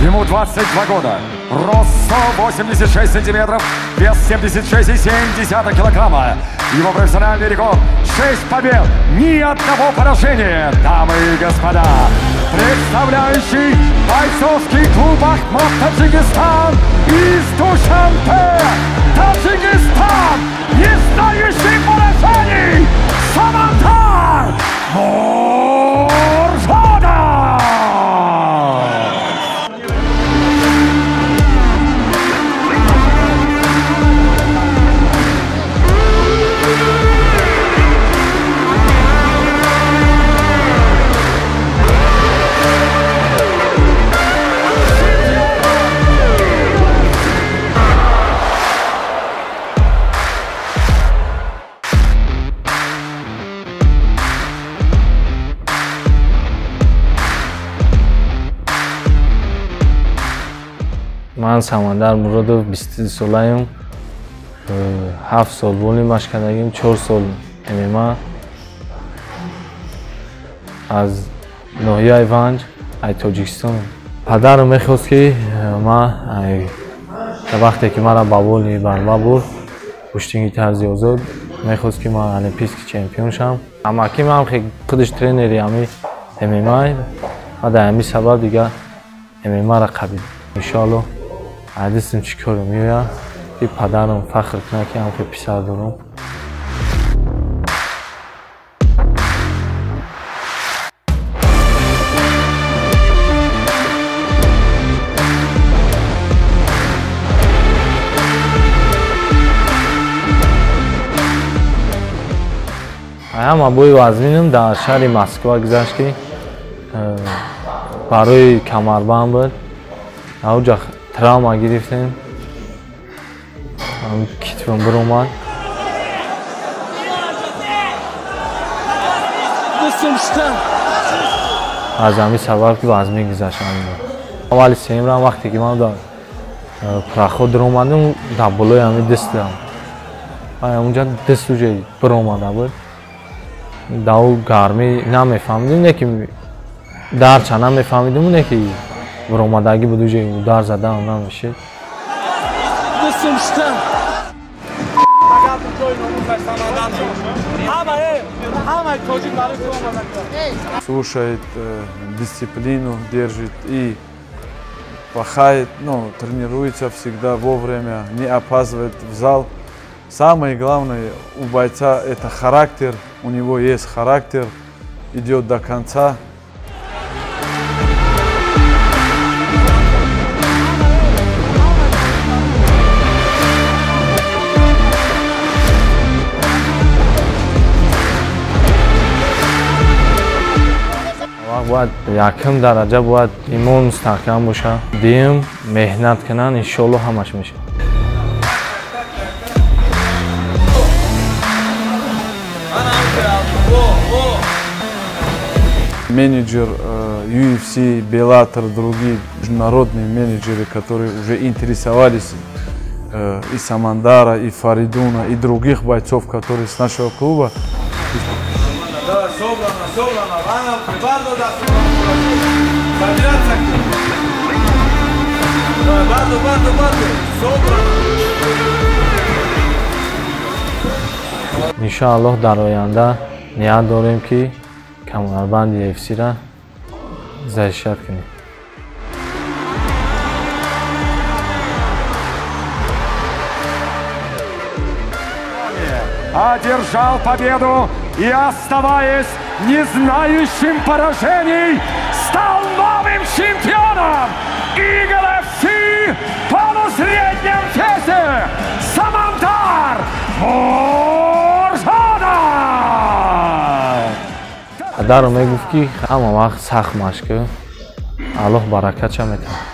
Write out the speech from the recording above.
Ему 22 года. Рост 186 сантиметров, вес 76,7 килограмма. Его профессиональный рекорд 6 побед, ни одного поражения. Дамы и господа, представляющий бойцовский клуб «Ахмат Таджикистан» из Душанбе, Таджикистан, не знающий поражений, Самандар Мурзодов! Ман Самандар Муродов, 22 солаем, 7 сол вольный машқ кардагим, 4 сол ММА. Аз ноҳияи Ванҷ, ай Тоҷикистон. Падарам мехост, ки ман вақте ки маро ба вольный борьба бурд, гӯштинги тарзи озод, мехост, ки ман олимпийский чемпион шавам. Амаки ман худаш тренери ҳами ММА ва дар ҳамин сабаб дигар ММА-ро қабил. Иншоалло ҳадисим чӣ коро меояд, ки падарам фахр кунад, ки ҳамхел писар дорам. Ҳама бои вазминам дар шаҳри Москва гузашт, ки барои камарбанд буд. Ауҷа травма гирифтем, китфам биромад. Аз ҳамин сабаб ки вазмин гузашт. Аввали сеюмрам вақте ки ман дар проход биромадам, дар болои ҳамин дастам, унҷа даст уже биромада буд. Дар ӯ гармӣ намефаҳмидем, не ки дарча намефаҳмидем, не ки биромадагӣ буд, уже удар задаам намешид. Слушает, дисциплину держит и пахает, ну, тренируется всегда вовремя, не опаздывает в зал. Самое главное у бойца это характер, у него есть характер, идет до конца. Бояд якум дараҷа бояд имон мустаҳкам бошад, дуюм меҳнат кунанд, иншоалло ҳамаш мешавад. Менеджер UFC, Bellator, другие международные менеджеры, которые уже интересовались и Самандара, и Фаридуна, и других бойцов, которые с нашего клуба. Иншоаллоҳ дар оянда ният дорем, ки камарбанди UFC-ра защищать кунем. Одержал победу и, оставаясь не знающим поражений, стал новым чемпионом Eagle FC в полусреднем весе Самандар Мурзодов! Падарам мегуфт, ки ҳама вақт сахт машқ кун, Аллоҳ баракатша метавад.